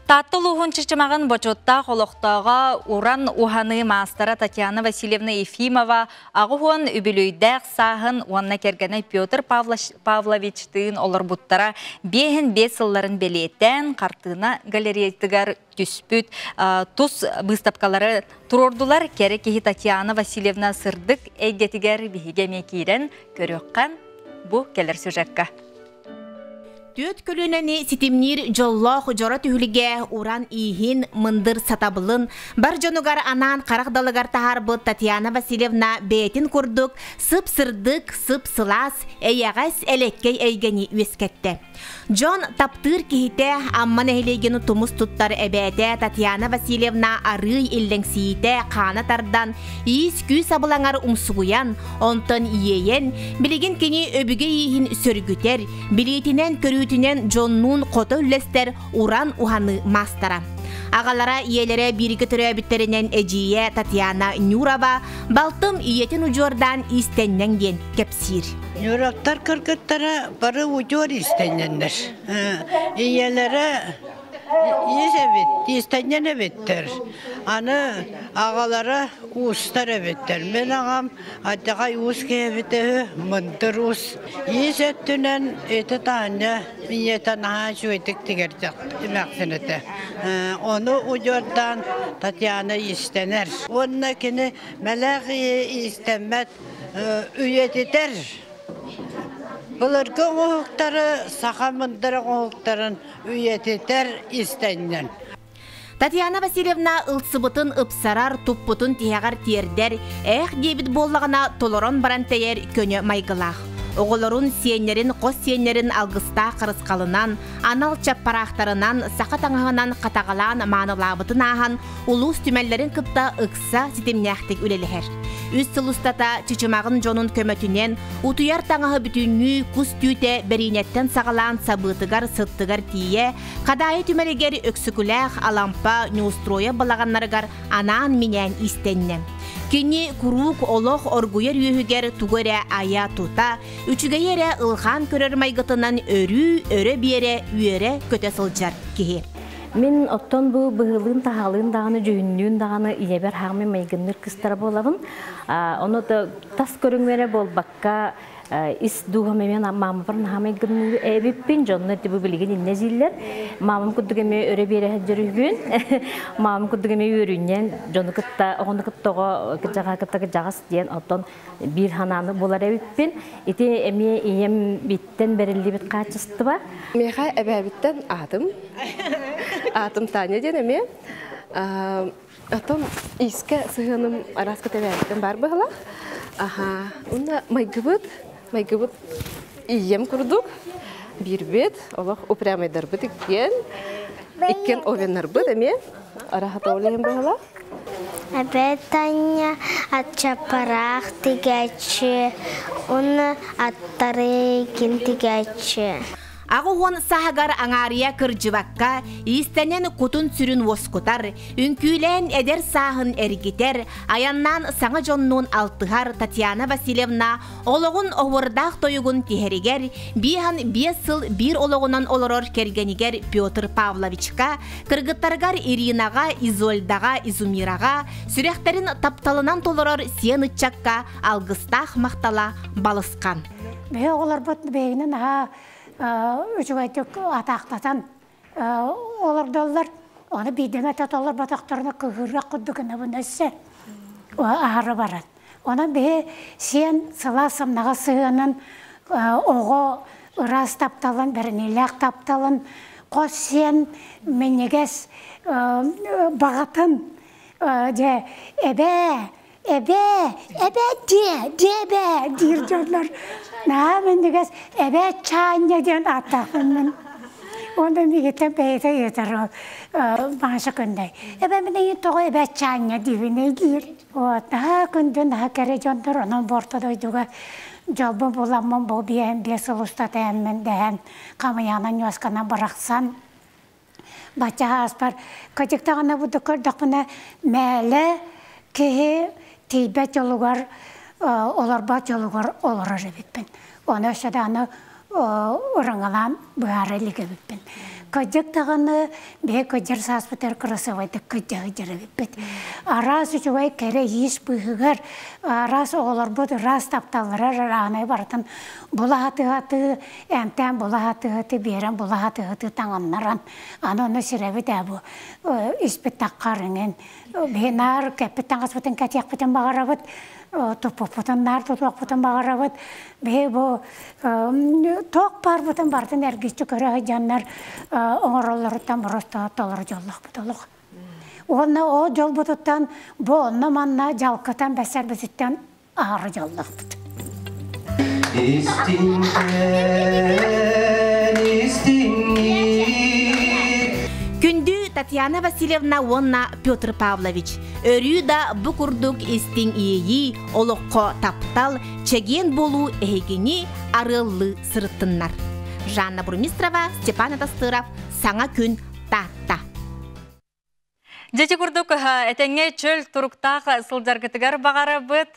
Таатта улууһун Чычымаҕын бочуоттаах олохтооҕо уран уһаныы маастара Татьяна Васильевна Ефимова 80 үбүлүөйдээх сааһын уонна кэргэнэ Петр Павловичтыын олорбуттара 55 сылларын бэлиэтээн хартыына галереятыгар түспүт тус быыстапкалары туруордулар. Кэрэ киһи Татьяна Васильевна сырдык эйгэтигэр биһиги эмиэ киирэн көрүөххэ бу кэлэр сюжекка. Түөрт көлүөнэни ситимниир дьоллоох дьоро түһүлгэ уран ииһин, мындыр сатабылын бар дьонугар анаан харах далыгар таһаарбыт Татьяна Васильевна бэйэтин курдук сып-сырдык, сып-сылаас, эйэҕэс, элэккэй эйгэни үөскэттэ. Дьон таптыыр киһитэ Амма нэһилиэгин тумус туттар эбээтэ Татьяна Васильевна арыый иллэҥсийиитэ хаана тардан, иис-күүс абылаҥар умсугуйан, онтон иэйэн, билигин кини өбүгэ ииһин сөргүтэр, билиитинэн-көрүүтүнэн дьоннуун хото үллэстэр уран уһаныы маастара. Аҕалара ийэлэрэ бииргэ төрөөбүттэринэн эдьиийэ Татьяна Нюрова балтым ийэтин удьуордаан иистэнньэҥ диэн кэпсиир. Нюровтар кыргыттара бары удьуор иистэнньэннэр. Ийэлэрэ иис эбит, иистэнньэн эбиттэр. Аны аҕалара уустар эбиттэр. Мин аҕам Адьаҕай уус киһи эбитэ үһү, мындыр уус. Иис өттүнэн ити Таня ийэтэ наһаа үчүгэйдик тигэр эмээхсин этэ. Ону удьуордаан Татьяна иистэнэр. Уонна кини мэлээх иистэммэт үйэтитэр. Былыргы оҥоһуктары, саха мындыр оҥоһуктарын үйэтитэр иистэнньэн. Татьяна Васильевна ылсыбытын ыпсарар, туппутун тиһэҕэр тиэрдэр, ээх диэбит буоллаҕына толорон баран тэйэр көнө майгылаах. Оҕолорун, сиэннэрин, хос сиэннэрин алгыстаах харысхалынан, анал чаппараахтарынан, саха таҥаһынан хатаҕалаан маанылаабытын ааһан, улуус түмэллэрин кытта ыкса ситимнээхтик үлэлэһэр. Үс сыл устата Чычымаҕын дьонун көмөтүнэн утуйар таҥаһы бүтүннүү кус түүтэ бэриинэттэн саҕалаан сабыытыгар, сыттыгар тиийэ Хадаайы түмэлигэр Өксөкүлээх, Алампа, Неустроев балаҕаннарыгар анаан-минээн иистэннэ. Кини куруук олох оргуйар үөһүгэр тугу эрэ айа-тута, үчүгэйи эрэ ылхаан көрөр майгытынан өрүү өрө биэрэ, үөрэ-көтө сылдьар киһи. Мин оттон бу быһыылыын-таһаалыын даҕаны, дьүһүннүүн даҕаны ийэбэр хаамый майгынныыр кыстара буолабын. Ону да тас көрүҥмэр буолбакка, ис дууһам эмиэ маамабар наһаа майгынныыр эбиппин дьонно бу билигин иннэ дииллэр маамам курдук эмиэ өрө биэрэ сылдьар үһүбүн маамам курдук эмиэ үөрүнньэн дьону кытта оҕону кытта оҕо кырдьаҕаһы кытта кырдьаҕас диэн оттон биир ханааны булар эбиппин ити эмиэ ийэм биттэн бэриллибит хаачыстыба. Миэхэ эбээбиттэн аатым аатым Таня диэн эмиэ Оттон иискэ сыһыаным араас көтөбөөттөн баар быһылаах. Аха, уонна майгыбыт, майгыбыт ийэм курдук биирбит, олох упрямайдарбыт иккиэн, иккиэн овеннарбыт эмиэ араһата ол иһин быһылаах. Эбээ Таня аччапараах тигээччи, уонна аттары кин тигээччи. 80 саһыгар аҥаарыйа кырдьыбакка, иистэнэн кутун-сүрүн уоскутар, үҥкүүлээн эдэр сааһын эргитэр, айаннаан саҥа дьоннуун алтыһар Татьяна Васильевна олоҕун оһуордаах тойугун тиһэригэр, 55 сыл биир олоҕунан олорор кэргэнигэр Петр Павловичка, кыргыттарыгар Иринаҕа, Изольдаҕа, Изумираҕа сүрэхтэрин тапталынан толорор сиэн ыччакка алгыстаах махтала балысхан. Биһи оҕолорбут биһигини наһаа үчүгэйдик атаахтатан олордоллор. Ону биирдэме толорботохторуна кыһыырыах курдук гынабын өссө аһары баран. Онон биһи сиэн сылаас сымнаҕас сыһыанын оҕо ыраас тапталын, бэриниилээх тапталын, хос сиэн минньигэс баҕатын дьэ эбээ эбээ эбээ диэ диэбээ диир дьоннор наһаа минньигэс эбээ чаанньа диэн ааттаахпын мин уонна миигиттэн бэйэтэ ыйытар ол Маша күннэй эбээ мин эйигин тоҕо эбээ чаанньа диибиний диир вот наһаа күндү наһаа кэрэ дьоннор онон бу орто дойдуга дьолбун буламмын бу 55 сыл устата эммин дэһэн хамыйаҕынан ньуосканан бырахсан Бачча ааспар кырдьыктаҕына бу көрдөхпүнэ мээлэ киһи тиийбэт дьолугар олорбот дьолугар олорор эбиппин. Ону өссө даҕаны ырыҥалаан быһаара илик эбиппин. Кыдьык даҕаны бэйэ кыдьар сааспытыгар кырасыабайдык кыдьа сылдьар эбиппит. Араас үчүгэй кэрэ иис быыһыгар араас оҕолорбут ыраас тапталлара ыраанай барытын булаһатыһатыы, эмтээн булаһатыһатыы, биэрэн булаһатыһатыы таҥыннаран, аны ону сирэбит ээ бу испит таххар иҥин биһи наар кэппит таҥаспытын кэтиэхпитин баҕарабыт, туппуппутун наар тутуохпутун баҕарабыт. Биһи бу туох баарбытын барытын эргиччи көрө сылдьаннар оҥороллоруттан просто толору дьоллоохпут олох. Уонна ол дьолбутуттан бу онно-манна дьалкытан бэсэрбититтэн аһары дьоллоохпут. Күндү Татьяна Васильевна уонна Петр Павлович, өрүү да бу курдук истиҥ иэйии, олоххо таптал, чэгиэн буолуу эһигини арыаллыы сырыттыннар. Жанна Бурмистрова, Степан Атастыров, Саҥа күн, Таатта. Дьэти курдук этэҥҥэ чөл туруктаах сылдьаргытыгар баҕарабыт.